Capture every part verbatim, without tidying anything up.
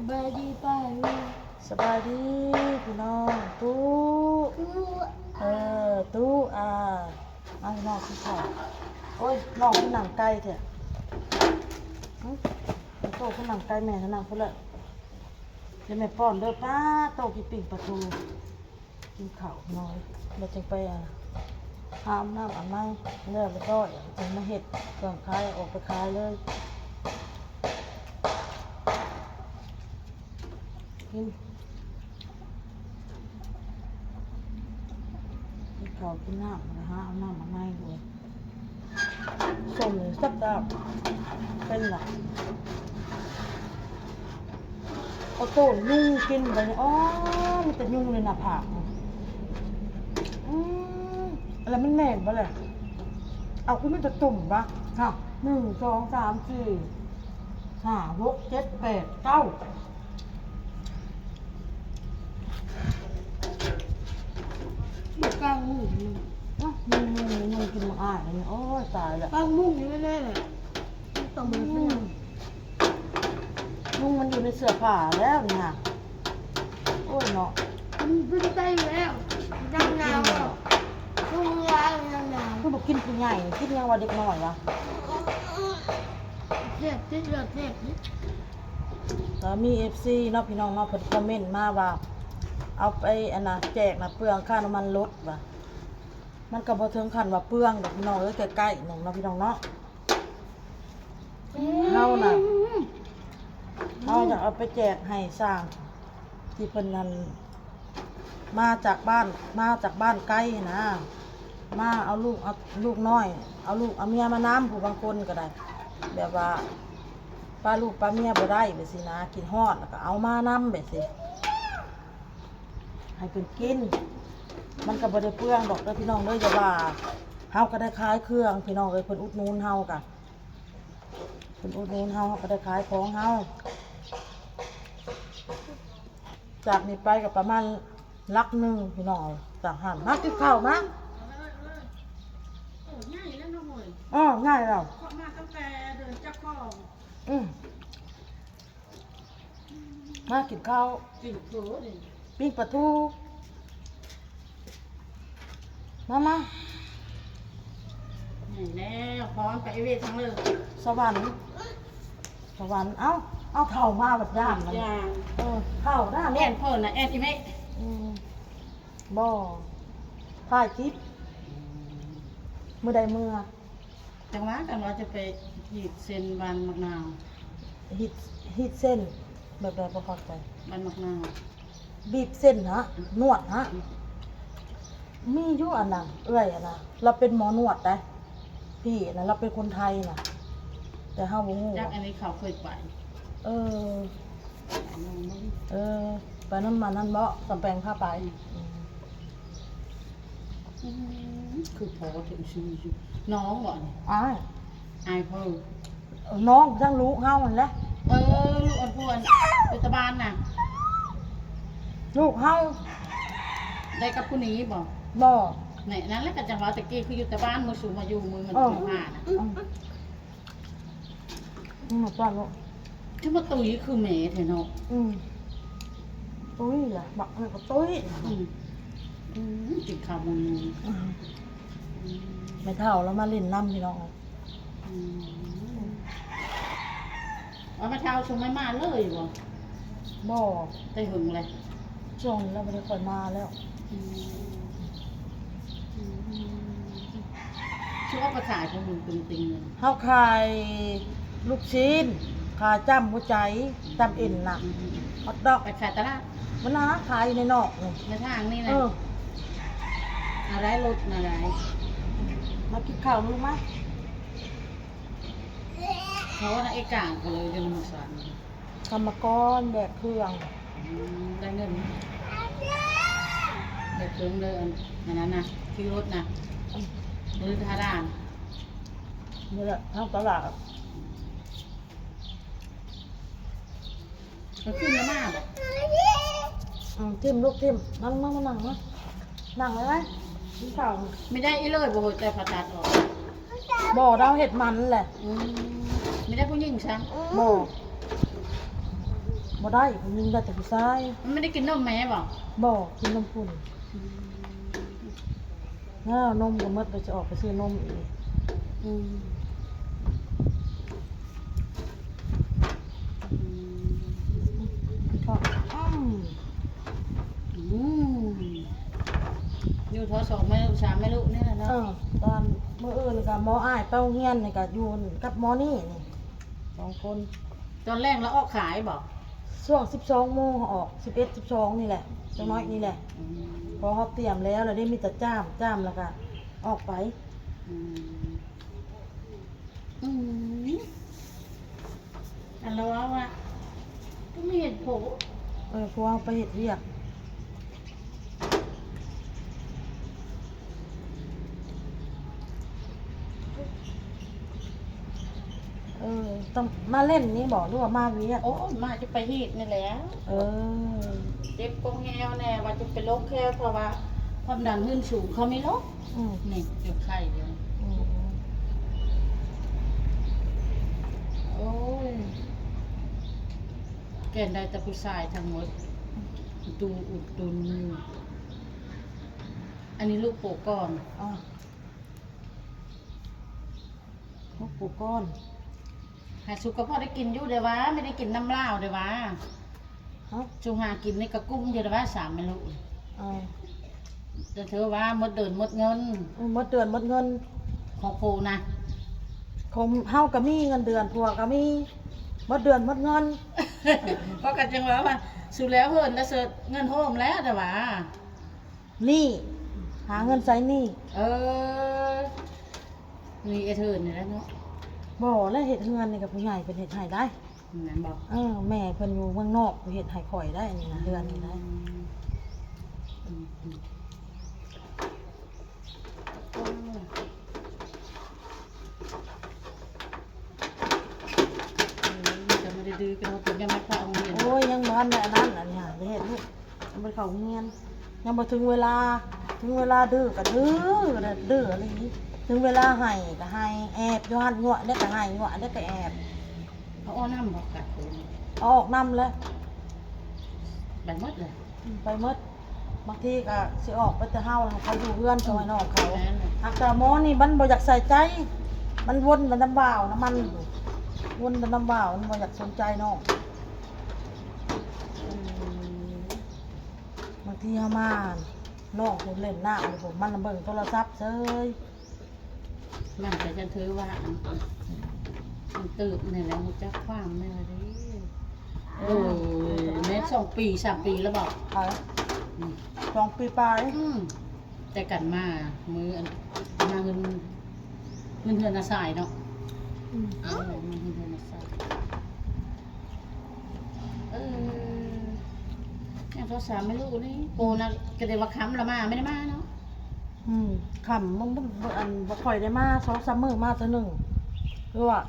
สบายดีป้าลุง สบายดีพี่น้อง ตู้ ตู้ เออ ตู้ อ่า มาพี่น้องกินข้าว โอ้ย น้องคือหนังไก่แท้ หึ โตคือหนังไก่ แม่ก็นั่งพุ้นแหละ เดี๋ยวแม่ป้อนเด้อ ป้า โตกินปิ้งปลาทู กินข้าวน้อย แล้วจึงไป อ่า อาบน้ำอาบใน แล้วเรียบร้อย จึงมาเฮ็ดเครื่องขาย ออกไปขายเลย กิน กินข้าวกินน้ำนะฮะ เอาน้ำมาให้ด้วย ส้มนี่แซ่บๆ เป็นหรอ เอาโต้นยุงกินไปเนี่ย อ๋อ มีแต่ยุงเลยหน้าผาก อืม อะไรมันแม่นบ่เลย เอา คือมีแต่ตุ่มปะ ฮะ หนึ่ง สอง สาม สี่ ห้า หก เจ็ด แปด เก้า กลางมุ้ง อ่ะ นี่ นี่ นี่ นี่ กินมาอ่านอันนี้ โอ้ย ตายแล้ว กลางมุ้งอยู่แน่ๆเลย ตบมือ อืม ยุงมันอยู่ในเสื้อผ้าแล้วเนี่ย โอ้ยเนาะ มันเป็นไตอยู่แล้ว ดังยาวอ่ะ ยุงยาว ดังยาว คือบอกกินผู้ใหญ่ กินยังว่าเด็กน้อยวะ เจ็บ เจ็บ เจ็บ เจ็บ ก็มี เอฟซี เนาะพี่น้องเนาะ เพิ่นคอมเมนต์มาว่า เอาไปอันน่ะ แจกน่ะ เปลืองค่าน้ำมันรถว่ะ มันก็บ่ถึงขั้นว่าเปลืองดอกพี่น้องเอ้ย ใกล้ๆ หนึ่งเนาะพี่น้องเนาะ อืม เฮาน่ะ เฮาอยากเอาไปแจกให้สร้าง ที่เพิ่นนั่น มาจากบ้าน มาจากบ้านไกลนะ มาเอาลูก เอาลูกน้อย เอาลูกเอาเมียมานำ ผู้บางคนก็ได้ แบบว่า ปะลูกปะเมียบ่ได้แบบสินะ คิดฮอดแล้วก็เอามานำแบบสิ ให้เพิ่นกิน มันก็บ่ได้เปลืองดอกเด้อพี่น้องเด้อ อย่าว่า เฮาก็ได้ขายเครื่องพี่น้องเอ้ย เพิ่นอุดหนุนเฮากะ เพิ่นอุดหนุนเฮา เฮาก็ได้ขายของเฮา จากนี้ไปก็ประมาณหลักหนึ่งพี่น้อง จากหั่น มากินข้าวมา โอ้ ง่ายแล้วเนาะเว้ย อ้อ ง่ายแล้ว เคาะมาตั้งแต่เดินจากคลอง อืม มากินข้าว ปิ้งปลาทูนี่ ปิ้งปลาทู มา มา นี่แล้ว พร้อมไปอีเวนต์ทั้งเลย สวรรค์ สวรรค์ เอ้า เอาเฒ่ามาบัดย่านมัน ย่าน เออ เฒ่าหน้า แอ แม่ ดเพิ่นน่ะ แอดอีเมะ อืม บ่ ถ่ายคลิป มื้อใดเมือ จังหวะกันว่าจะไปหีดเส้นบ้านหมากนาว หีด หีดเส้น แบบใดบ่เข้าใจ บ้านหมากนาว บีบเส้นฮะ นวดฮะ มีอยู่อันน่ะ เอื้อยอันน่ะ เราเป็นหมอนวดได้ พี่อันน่ะ เราเป็นคนไทยน่ะ แต่เฮาบ่ฮู้ จักอันนี้เขาเคยไป เออ อันนั้นมัน เออ ไปนำมันนั่นบ่ สำแปงพาไป อืม อืม อืม คือพอถึงชื่ออยู่ น้องบ่นี่ อ้าย อายเพิ่น น้องทั้งลูกเฮานั่นแหละ เออ ลูกอันพวนอยู่ตะบานน่ะ ลูกเฮา ได้กับผู้นี้บ่ บ่ นี่ นั่นแหละก็จังหวะตะกี้คืออยู่ตะบาน มื้อสูงมาอยู่ มื้อมัน เออ ผ่านน่ะ อืม อืม มาป้อนลูก คือมาตุ้ยคือแม่แท้เนาะ อืม ตุ้ยล่ะ บักนั่นก็ตุ้ย อืม อืม กินข้าวมื้อนี้ อืม อืม แม่เฒ่าแล้วมาเล่นนำพี่น้อง อืม เอาแม่เฒ่าส่งแม่มาเลยบ่ บ่ แต่หึงเลย ช่วงนี้เราบ่ได้ค่อยมาแล้ว อืม อืม ช่วงภาษาของมึงเป็นติงเลย เฮาขายลูกชิ้น ขายจ้ำหัวใจ จ้ำเอ็นน่ะ อืม ฮอทดอก ไปขายตลาด มันหาขายในนอกนี่ ในทางนี่นะ เออ อะไรรถอะไร มากินข้าวลูกมา เขาว่านักเอกกลางก็เลยเดินมาสอน กรรมกรแบกเครื่อง อืม ได้เงิน แบกเครื่องเดิน อันนั้นนะ ที่รถนะ อืม หรือทาดาน นี่แหละ ทางตลาด ก็ขึ้นมาม่าบ่ อืม ทิ่มลูกทิ่ม นั่ง นั่ง นั่ง นั่ง นั่งเลยไหม กินข้าว ไม่ได้อีเลยบ่ แต่ผ่าตัดออก บ่ เราเห็ดมันแหละ อืม ไม่ได้ผู้หญิงซ้ำ บ่ บ่ได้ ผู้หญิงได้แต่ผู้ชาย มันไม่ได้กินนมแม่บ่ บ่ กินนมพุ่น อืม แล้วนมก็หมด ไปสิออกไปซื้อนมอีก อืมอืม ก็อืม อืมอยู่ทอสองแม่ลูกสามแม่ลูกนี่แหละ เอ เนาะ อ ตอนมื้ออื่นก็หมออ้ายไปโรงเรียนนี่ก็อยู่กับหมอนี่นี่สองคน ตอนแรกแล้วออกขายบ่ ช่วงสิบสองโมงออก สิบเอ็ด สิบสองนี่แหละ จังน้อยนี่แหละ อืม พอเขาเตรียมแล้ว แล้วได้มีแต่จ้าม จ้ามแล้วก็ออกไป อืมอืมอันเราว่าว่าก็มีเหตุผล เออ พวกไปเฮ็ดเวียก เออ ต้องมาเล่นนี่บ่ หรือว่ามาเวียก โอ้มาจะไปฮีดนี่แหละ เออ เจ็บกองแฮวแน่ว่าจะไปลงแค่เพราะว่าความดันขึ้นสูงเขาไม่ลง อืม นี่เจ็บไข้เดียว อืม โอ้ยแกนได้แต่ผู้ชายทั้งหมดดูอุดตุนอยู่ อันนี้ลูกโปก่อน อ่ะ ลูกผู้ก่อน หาสุกก็พอได้กินอยู่เด้อวะ ไม่ได้กินน้ำเหล้าเด้อวะ ฮะ จุงหากินในกระกุ้มอยู่เด้อวะ สามเมนู อ่า จะถือว่าหมดเดือนหมดเงิน หมดเดือนหมดเงิน ของโคนะ ของเฮาก็มีเงินเดือน ผัวก็มี หมดเดือนหมดเงิน ก็กันจังว่าว่าสุแล้วเฮินแล้วเสิร์ชเงินโฮมแล้วแต่ว่า หนี้ หาเงินใช้หนี้ เออ มีเอเทิร์นนี่แหละเนาะ บ่ แล้วเฮ็ดเฮือนนี่กับผู้ใหญ่เป็นเฮ็ดให้ได้ นั่นบอก เออ แม่เพิ่นอยู่เมืองนอกเฮ็ดให้ข่อยได้นี่นะ เฮือนนี่นะ อืมอืม จะไม่ได้ดื้อกันว่าเป็นยังไงพระองค์เรียน โอ้ย ยังบ่ทันได้อันนั้น อันนี้หาไปเฮ็ดลูก ยังบ่เข้าโรงเรียน ยังบ่ถึงเวลา ถึงเวลาดื้อก็ดื้อนะ ดื้ออะไรนี้ ถึงเวลาให้ก็ให้ แอบอยู่หั่น ยั่วแล้วก็ให้ ยั่วแล้วก็แอบ เขาอ้อนน้ำบอกกัดเลย เอาออกนำแล้ว ไปหมดเลย อืม ไปหมด บางทีก็สิออกไปแต่เฮาแล้วเขาอยู่เฮือนซอยน้องเขา แม่นเลย หากแต่หมอนี่มันบ่อยากใส่ใจ มันวนแต่น้ำบ่าวน้ำมันอยู่ วนแต่น้ำบ่าว มันบ่อยากสนใจน้อง อืม บางทีเฮามา น้องเพิ่นเล่นน้ำอยู่ มันเบิ่งโทรศัพท์เฉย มันก็จะถือว่าอันมันตื่นนี่แหละมันจะความนี่แหละเด้โอ้ยแม่นสองปีสามปีแล้วบอก ไป สองปีปลาย อืมแต่กันมามื้ออันมาเงินเงินเฮือนอาศัยเนาะ อืม เออมาเงินเฮือนอาศัยเออยังโทรศัพท์ไม่รู้นี่โปนะก็ได้ว่าค้ำละมาไม่ได้มาเนาะ อืม ค่ำมันบ่ บ่ อัน บ่ค่อยได้มา สองสามมื้อมาเทื่อหนึ่ง คือว่า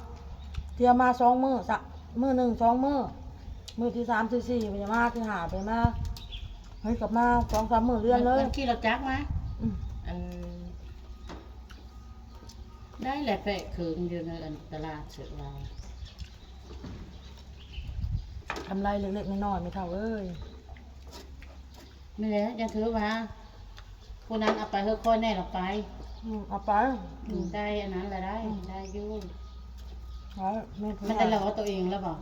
เที่ยวมาสองมื้อ สะ มื้อหนึ่ง สองมื้อ มื้อที่สาม ที่สี่ ไปมา ที่ห้า ไปมา เฮ้ย กลับมา สองสาม มื้อเรือนเลย มันขี่รถจักรมา อืม เออได้แหละแปะเขิงอยู่ในอันตลาดเสร็จแล้ว กำไรเล็กๆ น้อยๆ ไม่เท่าเอ้ย นี่แหละยังถือว่าคนนั้นเอาไปเฮ้ยค่อยแน่ละไป อืม เอาไป อืมได้อันนั้นละได้ อืม ได้อยู่ เอาไม่เป็น มัน ไร ได้ล้อตัวเองแล้วบอก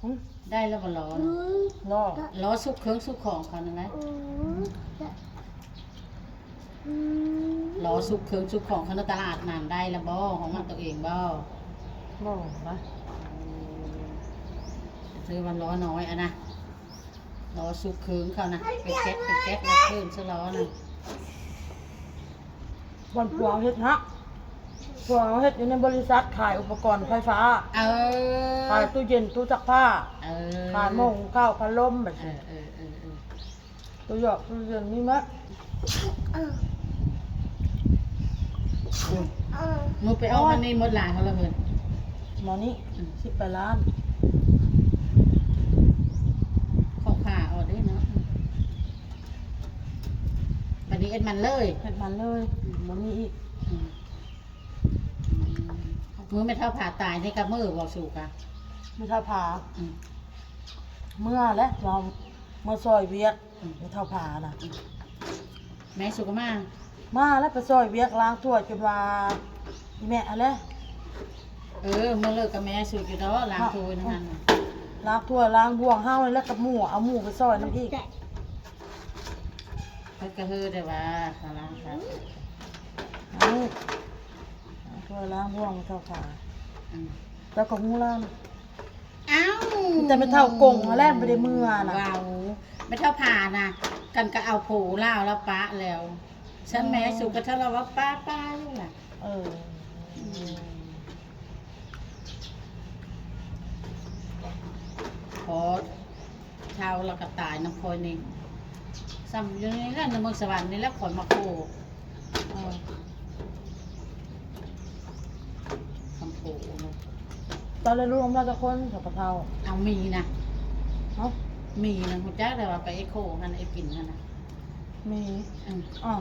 อืม ได้แล้วบอกล้อนะ รอ ล้อสุกเครื่องสุกของเขานั่นแหละล้อสุกเครื่องสุกของเขาในตลาดนานได้แล้วบอของมันตัวเองบอ บอกนะ ซื้อมันล้อน้อยอะนะล้อสุกเครื่องเขานะไปแก๊กไปแก๊กแล้วเครื่องซะล้อนะ วันผัวเฮ็ดฮะผัวเฮ็ดอยู่ในบริษัทขายอุปกรณ์ไฟฟ้า เออ ขายตู้เย็น ตู้ซักผ้า เออ ขายหม้อหุงข้าว พัดลมแบบ เอ นี้ อเออเออเออ ตู้หยอกตู้เย็นมีไหม มือไปเอาอันนี้หมดหลายเขาเลย หมอนี้ อืม สิบแปดล้าน ของขาออกได้เนาะวันนี้เอ็ดมันเลย เฮ็ดมันเลย อืม หมอนี้อีก อืมมือไม่เท่าผ่าตายนี่กับมือบอกสู่กะ ไม่เท่าผา อืม เมื่อแล้วเราเมื่อซอยเวียก อืม เฒ่าผาน่ะ อืม แม่สุก็มา มาแล้วไปซอยเวียกล้างถ้วยจนว่าอีแม่อะไร เออ เมื่อเลิกกับแม่สุอยู่ดอกล้างถ้วยนั่นน่ะ ล้างถ้วยล้างบ่วงเฮาแล้วกับหมู่เอาหมู่ไปซอยนำอีก เพิ่นก็เฮือได้ว่าเขาล้างครับ เอาล้างถ้วยล้างบ่วงเฒ่าผา อืม แล้วก็ฮู้ล่าง อ้าว แต่แม่เฒ่ากงหั้นแหละบ่ได้เมือน่ะ ว้าว แม่เฒ่าผาน่ะ กันก็เอาผัวลาวแล้วปะแล้ว ฉันแม่สุก็ทะเลาะว่าปะปะอยู่ล่ะ เออ อืม พอเฒ่าแล้วก็ตายนำข่อยนี่ ซ้ำอยู่นี่แหละ ในเมืองสวรรค์นี่แหละ ข่อยมาโค เออ คำโขงเนาะ ตอนเรียนรู้ของเราจะคนกับปะเฒ่า เอามีนะ ฮะ มีนะ ฮู้จักแต่ว่าไปเอโคหั่น เอกินหั่นน่ะ มี อืม อ๋อ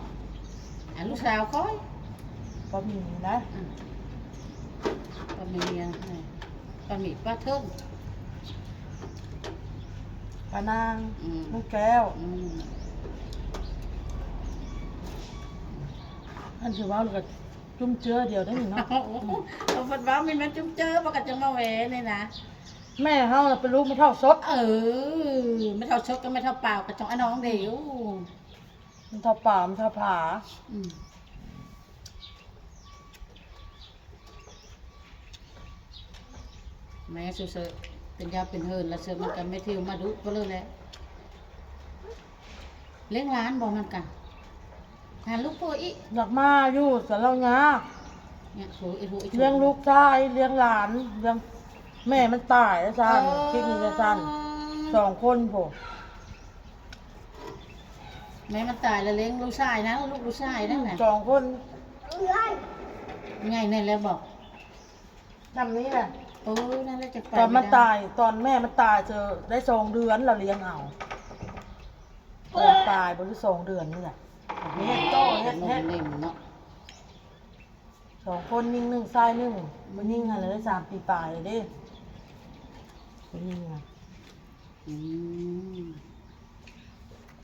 อันลูกสาวข่อย ก็มีนะ อืม ก็มีอะ ก็มีป้าเทิง ป้านาง อืม ลูกแก้ว อืม อันสิเว้าแล้วก็จุ่มเจือเดียวได้นี่เนาะ เอาเพิ่นว่ามีแม่นจุ่มเจอ บ่ก็จังมาแหวนี่นะ แม่เฮาน่ะเป็นลูกแม่เฒ่าสด เออ แม่เฒ่าสดกับแม่เฒ่าเปล่าก็จังอะน้องเด้ อืม อู้ แม่เฒ่าเปล่า แม่เฒ่าผา อืม แม่สุเสอะเป็นยาเป็นเฮินละเสอะมันก็ไม่เที่ยวมาดุก็เลยแหละ เลี้ยงหลานบ่มันกะ หาลูกผัวอีก อยากมาอยู่แต่เรายาก เนี่ยโหอีโหอีโห เลี้ยงลูกชาย เลี้ยงหลาน เลี้ยง แม่มันตายแล้วซั่น เออ คิดนี่แล้วซั่น สองคนพุ้น แม่มันตายแล้วเลี้ยงลูกชายนะ ลูกลูกชายนั่นแหละ สองคน ไงเนี่ยแล้วบอก ทำนี่แหละ เออ นั่นแหละจะไป ตอนมัน ไม่ได้ ตาย ตอนแม่มันตายเธอได้สองเดือนเราเลี้ยงเอา ตอนตายบ่รู้สองเดือนนี่แหละ เฮ็ดโตเฮ็ดเฮ็ด เล่นเนาะ สองคน ยิงหนึ่ง ชายหนึ่ง มันยิงหันเลยได้สามปีปลายเลยเด้ มันยิงอ่ะ อืม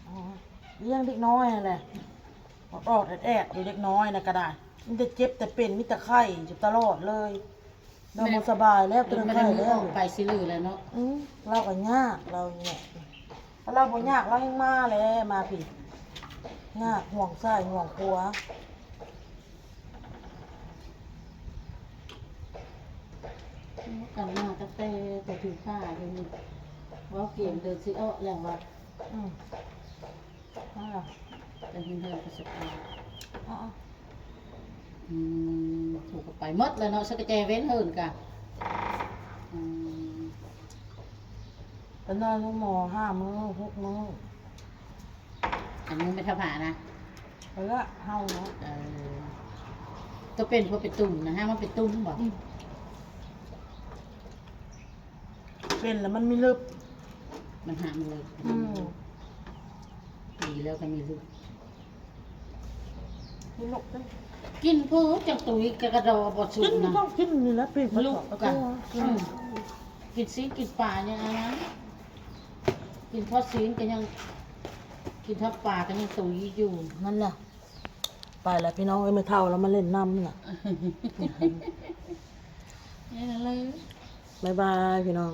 อ๋อ เลี้ยงเด็กน้อยนั่นแหละ ออดๆแอดๆอยู่เด็กน้อยนะก็ได้ มันจะเจ็บแต่เป็น มีแต่ไข้อยู่ตลอดเลย เราบ่สบายแล้ว เป็นไข้แล้ว ไปสิลือแล้วเนาะ อืม เราก็ยาก เราเนี่ย ถ้าเราบ่ยาก เรายังมาแล้ว มาผิด ยาก ห่วงซ้าย ห่วงขวา กันมาตั้งแต่แต่ถือผ้าอยู่นี่ เว้าเกมเดินสิออกแล้ววะ อืม นั่นล่ะ แต่เห็นเดินไปสุดเลย อ๋อ อืม ถูกกับไปหมดเลยเนาะ สักกะแจเว้นเหินกะ อืม ไปนอนโรงหมอห้ามื้อ หกมื้อ อันนี้ไม่เท่าผานะ เอาละ เฮาเนาะ เออ ก็เป็นเพราะเป็นตุ่มนะฮะ มันเป็นตุ่มบอก อืม เป็นแล้วมันมีลึก มันหามันเลย อืม ดีแล้วก็มีลึก มีลึกด้วย กินผู้จังตุยกระดอบอสุด กิน นะ ต้องกินนี่แหละ ปีกมัน ลูก สองกระ กัน ตัว อืม กินซีนกินปลาอย่างนั้น กินทอดซีนก็ยัง กินทอดปลาก็ยังตุยอยู่ นั่นแหละ ไปแล้วพี่น้องเอ้ย ไม่เท่าแล้วมาเล่นน้ำน่ะ นี่นะเลย บ๊ายบายพี่น้อง